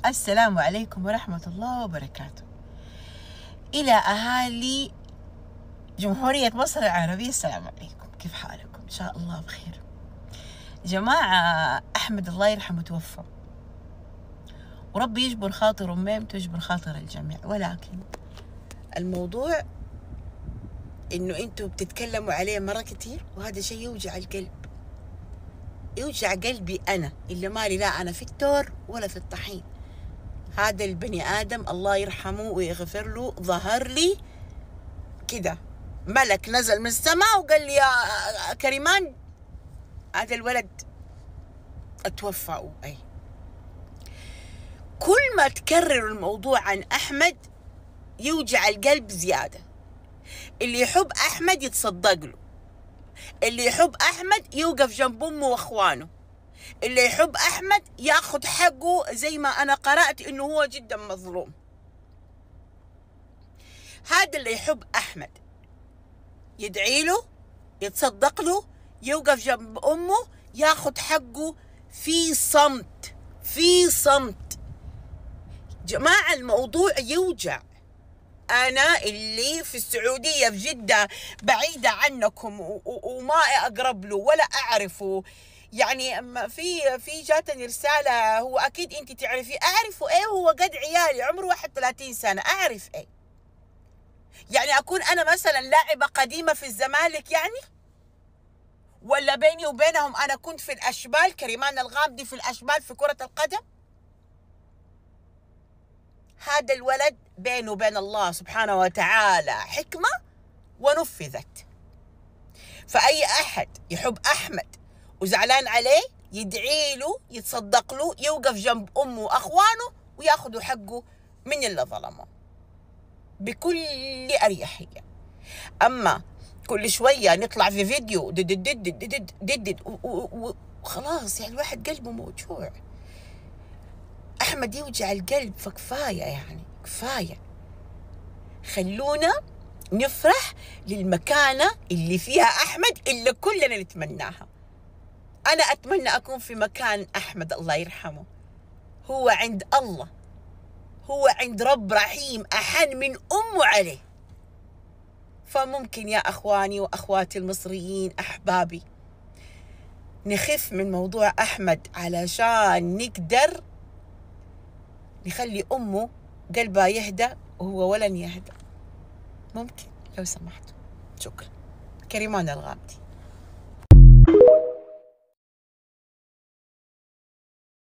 السلام عليكم ورحمة الله وبركاته. إلى أهالي جمهورية مصر العربية، السلام عليكم، كيف حالكم؟ إن شاء الله بخير. جماعة، أحمد الله يرحمه توفى، وربي يجبر خاطر أميمته ويجبر خاطر الجميع، ولكن الموضوع إنه أنتوا بتتكلموا عليه مرة كتير، وهذا شيء يوجع القلب، يوجع قلبي أنا اللي مالي لا أنا في التور ولا في الطحين. هذا البني آدم الله يرحمه ويغفر له ظهر لي كده ملك نزل من السماء وقال لي يا كريمان هذا الولد اتوفى. أي كل ما تكرر الموضوع عن أحمد يوجع القلب زيادة. اللي يحب أحمد يتصدق له، اللي يحب أحمد يوقف جنب أمه وأخوانه، اللي يحب أحمد ياخذ حقه زي ما أنا قرأت إنه هو جدا مظلوم. هذا اللي يحب أحمد يدعي له، يتصدق له، يوقف جنب أمه، ياخذ حقه في صمت، في صمت. جماعة الموضوع يوجع. أنا اللي في السعودية في جدة بعيدة عنكم وما أقرب له ولا أعرفه، يعني في جاتني رسالة، هو أكيد أنت تعرفي، أعرفه إيه، هو قد عيالي عمره 31 سنة، أعرف إيه؟ يعني أكون أنا مثلا لاعبة قديمة في الزمالك يعني؟ ولا بيني وبينهم أنا كنت في الأشبال، كريمان الغامدي في الأشبال في كرة القدم؟ هذا الولد بينه وبين الله سبحانه وتعالى حكمة ونفذت. فأي أحد يحب أحمد وزعلان عليه يدعي له، يتصدق له، يوقف جنب أمه وأخوانه وياخذوا حقه من اللي ظلمه بكل أريحية. أما كل شوية نطلع في فيديو دد دد دد دد دد وخلاص، يعني الواحد قلبه موجوع. أحمد يوجع القلب، فكفاية يعني، كفاية. خلونا نفرح للمكانة اللي فيها أحمد اللي كلنا نتمناها. أنا أتمنى أكون في مكان أحمد الله يرحمه. هو عند الله، هو عند رب رحيم أحن من أمه عليه. فممكن يا أخواني وأخواتي المصريين أحبابي نخف من موضوع أحمد علشان نقدر نخلي أمه قلبها يهدى وهو ولن يهدى. ممكن لو سمحتوا. شكرا. كريمان الغامدي.